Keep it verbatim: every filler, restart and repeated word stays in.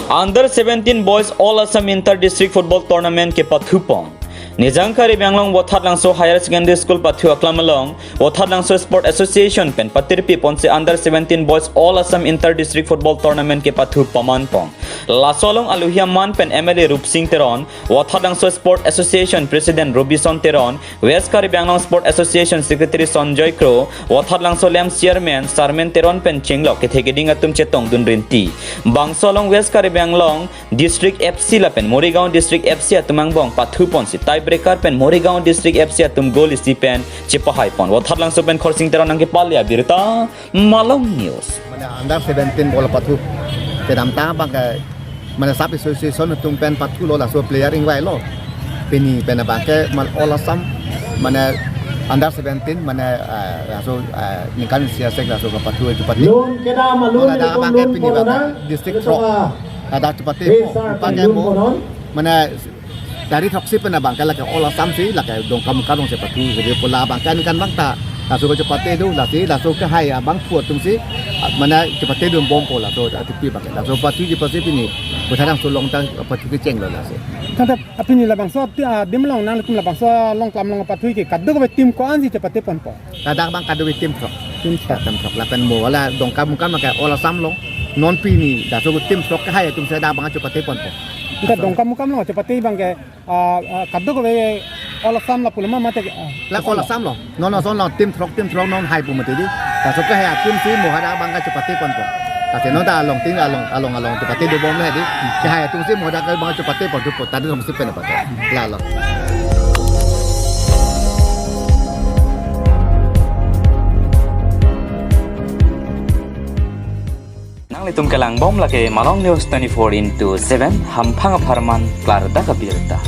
Under seventeen Boys All Assam Inter District Football Tournament kepathu pon. Nijang Karbi Anglong Vothatlangso Higher Secondary School pathu aklam along Vothatlangso Sport Association pen patirpi ponsi Under seventeen Boys All Assam Inter District Football Tournament kepathu paman pon. Laso along aluhi aman pen M L A Rupsing Teron, Vothatlangso Sport Association President Robison Teron, West Karbi Anglong Sport Association Secretary Sanjoy Kro, Vothatlangso LAMPS Chairman Sarmen Teron pen chenglok kethe keding atum chetongdun rinti. Bangso along West Karbi Anglong District F C lapen Morigaon District F C atum angbong pathu ponsi tiebreaker pen Morigaon District F C atum goal isi pen chepahai pon. Vothatlangso pen Khorsing Teron nangkepale abirta, Malong News. Mane under seventeen ball pathu kedamtang abangke mane sub association atum pen pathulo, laso player ingvailo. Pini pen abangke mal All Assam mane under seventeen mane, eh, laso, eh, ningkan isi asek laso kepathu chepate. Lun kedam alun. Ladak abangke pini abangke district throk. Ladak chepate abangke mo mane dari throksi pen abangke lake All Assam si lake Dongkamukam along chepathu. Jadi pu labangke aningkan abangta laso kechepate do, lasi laso kehai abangphu atumsi, ah, mane chepate dun bompo laso atipi abangke. Laso pathu chepate pini Vothatlangso along ta pathu kechenglo lasi. Tangte apini labangso ati, ah, adim along nanglitum labangso along klam along pathu ke kadokave team ko-ansi chepate ponpo? Ladak abang kadokave team throk. Team throk. Team throk lapen mo wala Dongkamukam ke All Assam along. Non pini laso team throk kehai atumsi ladak abang chepate ponpo. Tangte Dongkamukam along chepate abangke, ah, ah, kadokave All Assam lapu lama mate, ah, la All Assam along. Non non son along team throk, team throk non hai pu mati di. Laso kehai atumsi mo hadak abangke chepate ponpo. Lasi non ta along ting along along along chepate dobom le di. Kehai atumsi mo hadak abang chepate ponpo, ta di throksi pen pathu. Lalo. Nanglitum kelangbom lake Malong News twenty-four into seven, hamphang apharman klardak abirta.